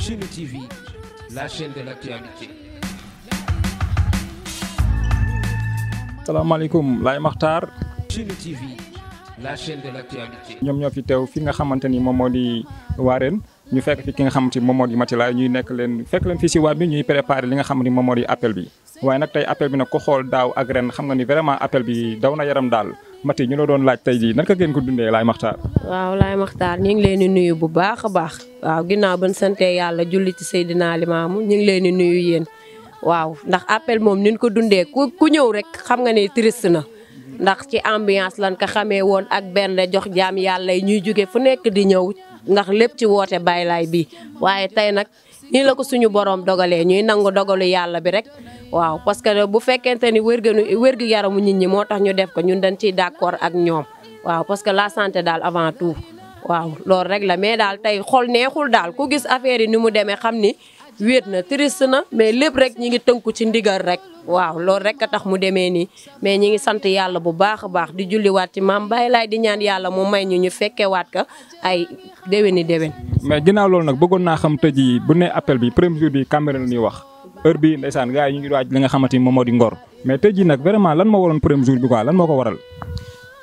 Chine TV, la chaîne de l'actualité. salaamaaleykum Laye Makhtar. Chine TV, la chaîne de l'actualité. ñoom ñoo fi teew fi nga xamante ni moom moo di Waareen ñu fekk fi ki nga xamante ni moom moo di Matilaay ñuy nekk leen fekk leen fii si waat bi ñuy préparé li nga xamante ni moom moo di appel bi. waaye nag tey appel bi nag ko xool daaw ak ren xam nga ni vraiment appel bi daw na yaram daal Mati ñu la doon laaj tey jii naka ngeen ko dundee Laye Makhtar. waaw Laye Makhtar ñu ngi leen di nuyu bu baax a baax waaw ginnaaw ban sante yàlla julli ci Seydina Limaamu ñu ngi leen di nuyu yéen waaw ndax appel moom ni ñu ko dundee ku ñëw rek xam nga ne triste na ndax ci ambiance lan ko xamee woon ak benn jox jaam yàlla yi ñuy jóge fu nekk di ñëw ndax lépp ci woote Baye Laye bi waaye tey nag nii la ko suñu borom dogalee ñuy nangu dogalu yàlla bi rek waaw parce que bu fekkente ni wérgu yaramu nit ñi moo tax ñu def ko ñun dañ ciy d'accord ak ñoom waaw parce que la santé daal avant tout waaw loolu rek la mais daal tey xol neexul daal ku gis affaire yi ni mu demee xam ni wéet na triste na mais lépp rek ñi ngi tënku ci ndigal rek waaw loolu rek a tax mu demee nii mais ñi ngi sant yàlla bu baax a baax di julliwaat ci maam Baye Laye di ñaan yàlla mu may ñu fekkewaat ka ay déwéni déwén. mais ginnaaw loolu nag bëggoon naa xam tey jii bu ne appel bi premier jour bi Cambérène ñuy wax heure bi ndeysaan gars yi ñu ngi waaj li nga xamante ni moom moo di Ngor mais tey jii nag vraiment lan moo waroon premier jour bi quoi lan moo ko waral.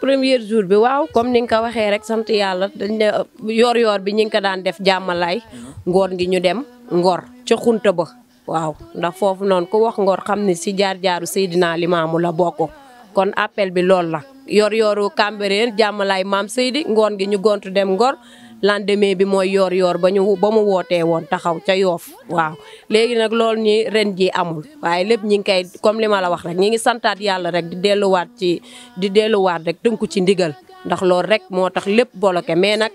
premier jour bi waaw comme ni nga ko waxee rek sant yàlla dañ ne yor bi ñi ngi ko daan def jàmmalaay ngoon gi ñu dem Ngor ca xunta ba waaw ndax foofu noonu ku wax Ngor xam ni si jaar-jaaru Seydina Limaamu la bokk kon appel bi loolu la yor-yoru Cambérène jàmmalaay maam Seydi ngoon gi ñu gontu dem Ngor lendemain bi mooy yor ba mu wootee woon taxaw ca Yoof waaw léegi nag loolu ñi ren ji amul waaye lépp ñi ngi koy comme li ma la wax rek ñi ngi santaat yàlla rek di delluwaat rek tënku ci ndigal ndax loolu rek moo tax lépp bloqué mais nag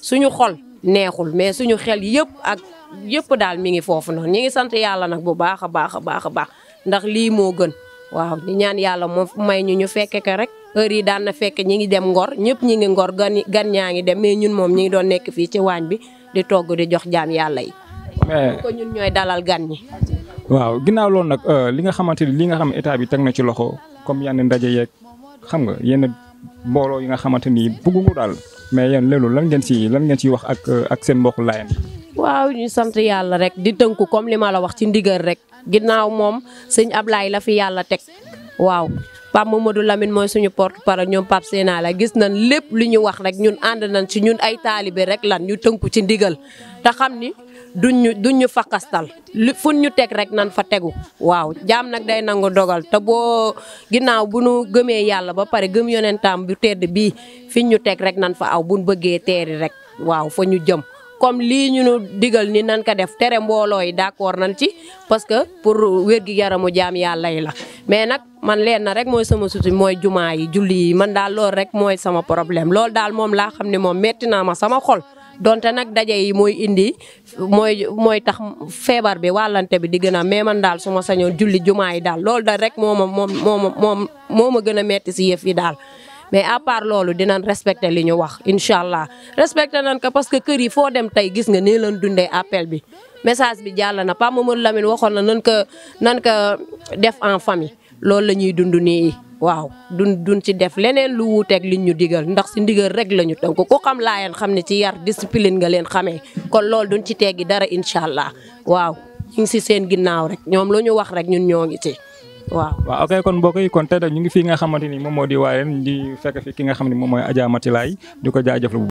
suñu xol neexul mais suñu xel yëpp daal mi ngi foofu noonu ñi ngi sant yàlla nag bu baax a baax a baax a baax ndax lii moo gën waaw di ñaan yàlla moo may ñu fekke ko rek heure yi daan na fekk ñi ngi dem Ngor ñëpp ñi ngi Ngor gan ñaa ngi dem mais ñun moom ñi ngi doon nekk fii ci waañ bi di togg di jox jaam yàlla yi mais ko ñun ñooy dalal gan ñi. waaw ginnaaw loolu nag li nga xamante ni li nga xam état bi teg na ci loxo comme yenn ndaje yeeg xam nga yenn mbooloo yi nga xamante ni bëggu daal mais yéen loolu lan ngeen ciy wax ak seen mbokku Laayeen. waaw ñu sant yàlla rek di tënku comme li ma la wax ci ndigal rek ginnaaw moom sëñ Ablaye la fi yàlla teg waaw Pape Mamadou Lamine mooy suñu porte-parole ñoom Pape Sénat la gis nañ lépp lu ñu wax rek ñun ànd nañ ci ñun ay taalibe rek lan ñu tënku ci ndigal te xam ni duñ ñu fakastal fu ñu teg rek nan fa tegu waaw jaam nag day nangu dogal te boo ginnaaw bu nu gëmee yàlla ba pare gëm yonentam bu tedd bii fi ñu teg rek nan fa aw buñ bëggee teeri rek waaw fa ñu jëm comme lii ñu digal ni nan ko def tere mbooloo yi d'accord nañ ci parce que pour wér-gi-yaramu jaam yàlla yi la mais nag man leen na rek mooy sama suti mooy jumaa yi julli yi man daal loolu rek mooy sama problème loolu daal moom laa xam ne moom metti naa ma sama xol donte nag daje yi mooy indi mooy tax feebar bi wàllante bi di gën a mais man daal su ma sañoon julli jumaa yi daal loolu daal rek moo ma gën a metti si yëf yi daal mais à part loolu dinañ respecté li ñu wax incha allah respecté nañ ko parce que kër yi foo dem tey gis nga nii lañ dundee appel bi message bi jàll na Pape Mamadou Lamine waxoon na nan ko def en famille loolu la ñuy dund nii waaw duñ ci def leneen lu wuuteeg liñ ñu digal ndax si ndigal rek la ñu tënk ku xam Laayeen xam ne ci yar discipline nga leen xamee kon loolu duñ ci teggi dara incha allah waaw ñu ngi si seen ginnaaw rek ñoom lu ñu wax rek ñun ñoo ngi ci. waaw ok kon mbokk yi kon tey ñu ngi fii nga xamante ni moom moo di Waareen di fekk fi ki nga xam ne moom mooy Adja Matilaay di ko jaajëfal